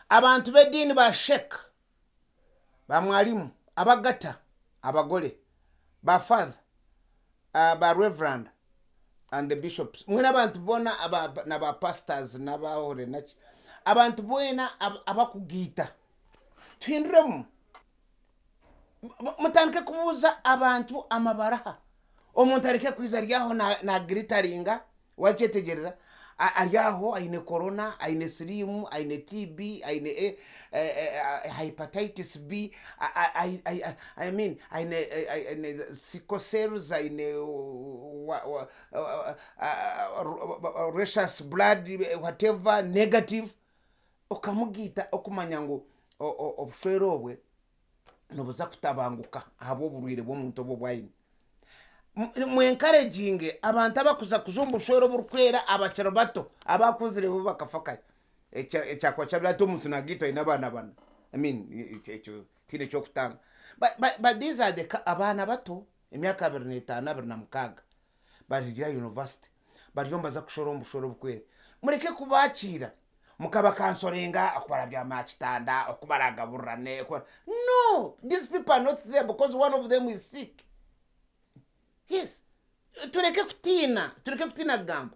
Abantu b'ediini ba sheik, ba mwalimu, abagata abagore, ba father, ba reverand and the bishops mbwenu abantu boona na ba pastors n'abahore naki abantu boona abakugaita tuhinduremu mutandike kubuuza abantu amabaraha omuntu areke kwija ari aho nagiritaringa Wakyetegyereza? Ari aho aine corona, aine siriimu, aine TB, aine hepatitis B, I mean aine sickle cells, aine rhesus blood whatever negative, okamugaita okumanya ngu obushwere obwe nibuza kutabanguka ahabw'oburwaire bw'omuntu obu obu aine. Mu encouraginge abantu abakuza kuza omu bushwere oburikwera abakiri bato, abakuzire bo bakafa kare. Ekyakuba kyabire hati omuntu nagaitwa aine abaana bana, I mean ekyo tihaine eky'okutanga. But these are the abaana bato emyaka 25, 26 barihikire aha university bariyo nibaza kushwera omu bushwere obukwera. Mureke kubakiira mukabakansoringa oku barabyame aha kitanda, oku baragaburirane, oku bara no! These people are not there because one of them is sick. Yes, tureke kutiina, tureke kutiina kugamba.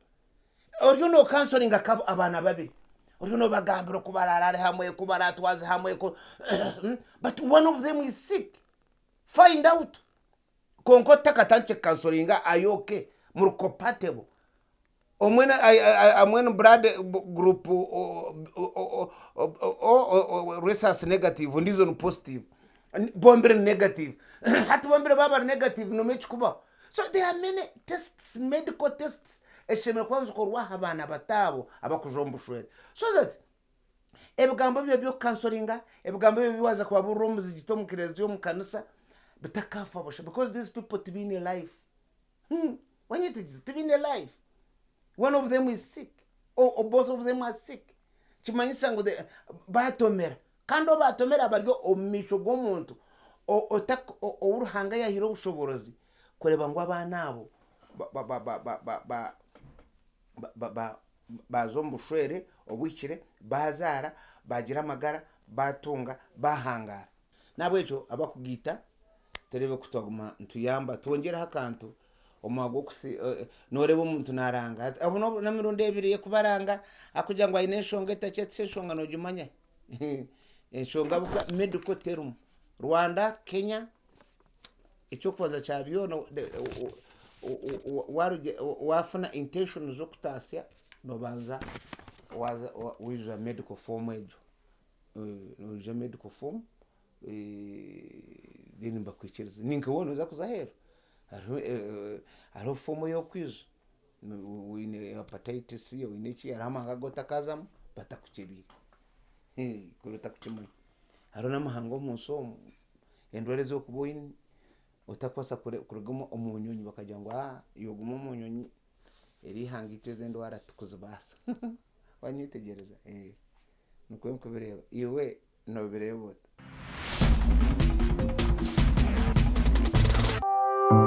Oriyo nokansoringa nka abaana babiri, oriyo nobagambira oku bararare hamwe, oku baratwaze hamwe, oku but one of them is sick. Find out. Kwonka otakatandikire kukansoringa are you okay? Muri compatible? Omwe ni blood group O rhesus negative ondiijo ni positive bombire ni negative hati bombire baaba bari negative noomanya ekirikubaho? So there are many tests, medical tests ezishemereire kuba nizikorwa aha baana bato abo abarikuza omu bushwere so that Ebigambo ebyo eby'okukansoringa, ebigambo ebyo ebi waaza kubabuurira omu muzigiti, omu kereziya, omu kanisa, bitakaafa busha because these people tibaine life. Hmm, wanyetegyereza? Tibaine life. One of them is sick or, or both of them are sick. Kimanyisa ngu the- baatomera. Kandi obu baatomera bari omu maisho g'omuntu o- otak- o- ou Ruhanga yaahaire obushoboorozi kureeba ngu abaana abo ba- ba- ba- ba- ba- ba- ba- ba- ba- baaza omu bushwere obuhikire, baazaara, baagira amagara, baatunga, baahangaara. N'ahabw'ekyo abakugaita tureebe ku twaguma nituyamba twongyereho akantu omu gw'okusi nooreeba omuntu naaranga obu n'emirundi ebiri y'okubaranga arikugira ngu aine enshonga etaki eti enshonga noogimanya enshonga ahabw'okuba medical terimu. Rwanda, Kenya. Eky'okubanza kya byona waafuna intention z'okutaasya noobanza waijuza medical form egyo, noijuza medical form then nibakwikiriza. Ninka waaba nooza kuza aheeru, hariho foomu ei orikwijuza, oine hepatitis, oine ki, hariho amahanga agu otakazamu batakukyebiire, kuri otakukimanya. Hariho n'amahanga omu nsi omu. Endwara ezi orikuba oine otakubaasa kuruga omu nyonyi bakagira ngu aa iwe guma omu nyonyi eri eihanga itwe ezi endwara titukuzibaasa wanyetegyereza? Nikwo ndikubireeba iwe noobireeba ota?